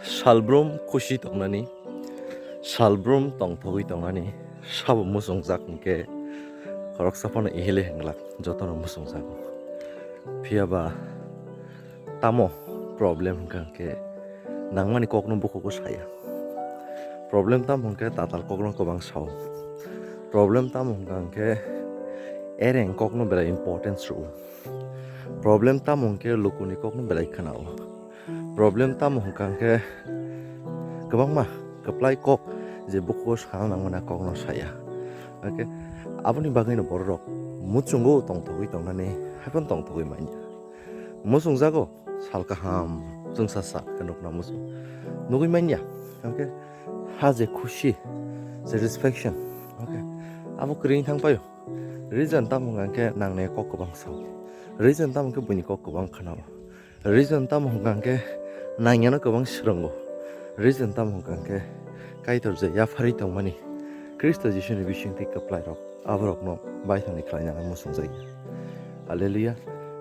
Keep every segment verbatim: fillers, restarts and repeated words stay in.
Salbrum khusi tongnani, salbrum tongthogwi tongnani, sabo muchungjak hwnkhe khoroksa phano ihilwi hinglak, jotono muchungjak. Phiyaba tamo problem hwnkha hwnkhe nangmani kokno bukhugo saya. Problem tamo hwnkhe tatal kokno kwbang sao. Problem tamo hwnkha hwnkhe ereng kokno belai importance rwo. Problem tamo hwnkhe lukuni kokno belai khwnao. Problem tamo hwnkha hwnkhe kwbangma kwplai kok je bukhugo sana nangmani kokno saya. Hwnkhe aboni bagwino bororok muchungo tongthogwi tongnani haiphano tongthogwi manya. Muchungjago sal kaham chwngsa sa khe nukna muchung nugwi manya. Hwnkhe ha je khusi, satisfaction, hwnkhe abo kwrwi thang paio. Reason tamo hwnkha hwnkhe nangnai kok kwbang sao. Reason tamo hwnkhe buini kok kwbang khwnao. Reason tamo hwnkha hwnkhe nangyano kwbang swrwngo. Reason tamo hwnkha hwnkhe Kaitor je yapharwi tongmani Khristo Jisuni bisingtwi kwplairok aborokno baithangni khlainani muchungjagwi. Hallelujah.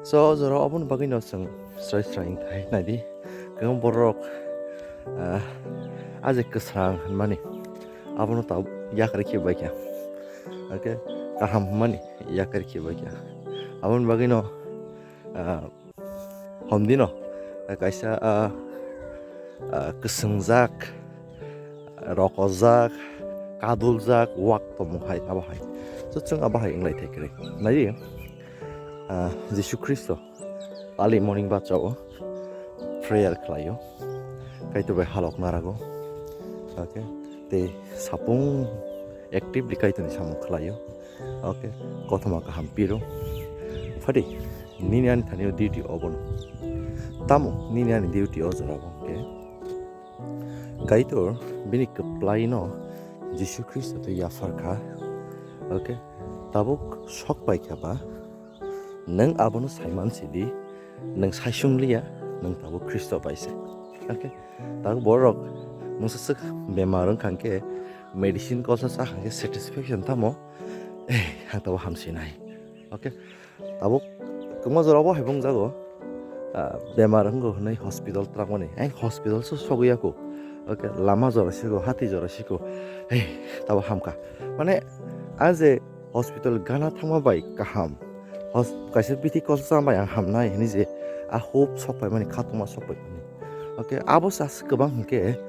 So, o jorao aboni bagwino chwng srai srai wngthai naidi. Kwbang borok, ah, a je kwsang hwnmani abono tabuk yakarwi khe baikha. Hwnkhe kaham hwnmani yakarwi khe baikha. Aboni bagwino, ah, Homdino, eh, kaisa, ah, ah, kwswngjak, rokojak, kaduljak, wak tongmung hai, abo hai. So, chwng abo hai wnglaithai kwrwi. Nai, ah, Jisu Khristo early morning bachao prayer khlaio. Kaitor bai halok narago. Okay. Tei sapung actively Kaitorni samung khlaio. Okay, kothoma kaham piro. Phadi, nini ani thani o duty obono. Tamo, nini ani duty o jora bo hwnkhe. Kaitor, bini kwplai no Jisu Khristo twi yaphar kha. Okay, tabuk sok pai kha ba, nwng abono saiman sidi, nwng saisung liya, nwng tabuk Khristo bai se. Okay, tabuk borok mungsa swk bemar wngkha hwnkhe, medicine kosa cha hwnkhe satisfaction tamo, eh, ang tabuk hamsinai. Okay, tabuk kwma jora bo hai bung jago, ah, bemar wngkha hwnwi hospital twlangmani, ang hospital se sogwi ya kho. Okay, lama jora siko, hati jora siko, eh, tabuk hamkha. Mane, a je hospital gana thangma bai kaham. Hos-, kaisa bithi kosa bai ang hamnai hwnwi je a hope sok paimani, khatungma sok paimani. Okay, abo sas kwbang hwnkhe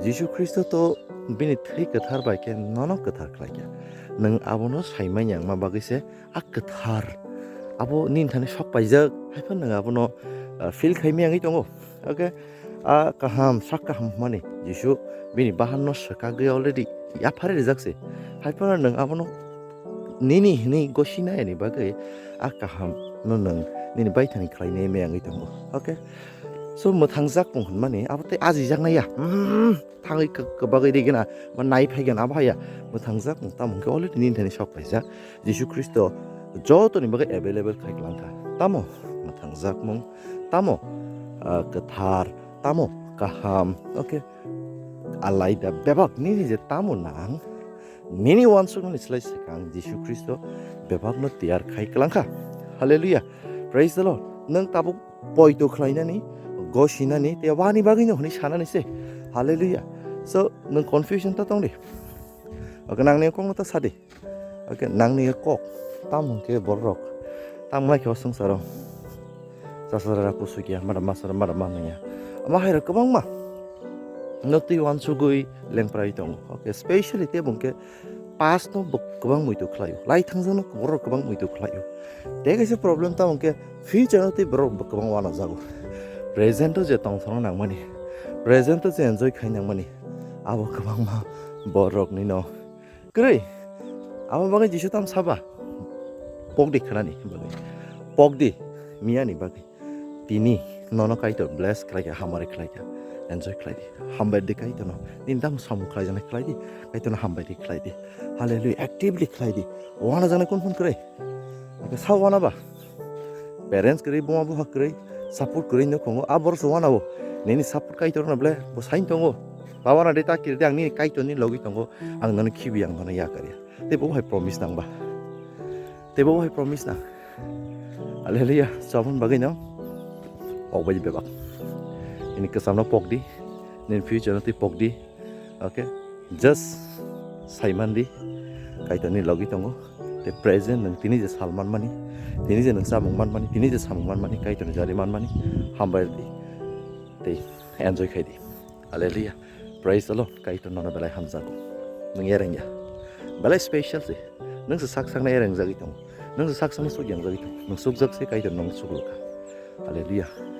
Jisu Khristo to bini thwi kwthar bai khe nono kwthar khlai kha. Nwng abono saimanya wngma bagwi se a kwthar abo nini thani sok paijak, hai phano nwng abono, ah, feel khaimaya wngwi tongo. Okay, a kaham, sak kaham hwnmani Jisu bini bahanno swkagwi already yapharwi rijak se. Hai phano nwng abono nini hwnwi gosinai ni bagwi a kaham no nwng nini baithani khlainai maya wngwi tongo. Okay, so mwthangjak mung hwnmani abo tei ajijaknai ya. Hmm, thangwi kwbagwi rigena ba nai phaigena abo haya. Mwthangjak mung tamo hwnkhe already nini thani sok paijak. Jisu Khristo jotoni bagwi available khai kwlangkha. Tamo mwthangjak mung, tamo, ah, kwthar, tamo kaham. Okay, alaida bebak nini je tamo nang, nini uansukmani slai swkang Jisu Khristo bebakno tiyar khai kwlangkha. Hallelujah. Praise the Lord. Nwng tabuk poito khlainani, gosinani, tei wani bagwino hwnwi sanani se. Hallelujah. So, nwng confusion ta tongdi. Okay, nangni kokno ta sadi. Okay, nangni kok. Tamo hwnkhe borok. Tamo lai khe o swngcharo. Chasara kusukya, mada masara, mada manaya. Ama haira kwbangma. No twi uansugwi lengprai tongo. Okay, specially tei bungkhe past no bo kwbang muitu khlaio. Lai thangjakno borok kwbang muitu khlaio. Tei kaisa problem tamo hwnkhe future no tei borok bo kwbang uanajago. Present o je tongthokna nangmani, present o je enjoy khai nangmani, abo kwbangma borokni no kwrwi. Abo bagwi Jisu tam saba, pokdi khwnani bagwi, pokdi miyani bagwi. Tini nono Kaitor bless khlaikha, hamari khlaikha, enjoy khlaidi. Hambai di Kaitorno. Nini tamo samung khlaijaknai khlaidi, Kaitorno hambai di khlaidi. Hallelujah, actively khlaidi. Uanajaknai kun phun kwrwi? Sa uanaba? Parents kwrwi, buma bupha kwrwi, support kwrwi no khungo. A borok se uanabo. Nini support Kaitorno ble bo sain tongo. Baba na de ta kiri de, ang nini Kaitorni logi tongo. Ang nono khibi, ang nono yakarya. Tei bo hai promise nang ba? Tei bo hai promise nang? Hallelujah. Sabon bagwi no pok bai bebak. Ini kwcham no pok di. nini future no twi pokdi. Okay, just saimandi, Kaitor ni logi tongo. Tei present nwng tini je sal manmani, tini je nwng chamung manmani, tini je samung manmani, Kaitor ni jari manmani, hambai rwdi tei enjoy khaidi. Hallelujah. Praise the Lord. Kaitor nono belai hamjago. Nwng ereng ya. Belai special se. Nwng se sak sakno ereng jagwi tongo. Nwng se sak sakno suk yang jagwi tongo. Nwng sukjak se Kaitor nwng suklo kha. Hallelujah.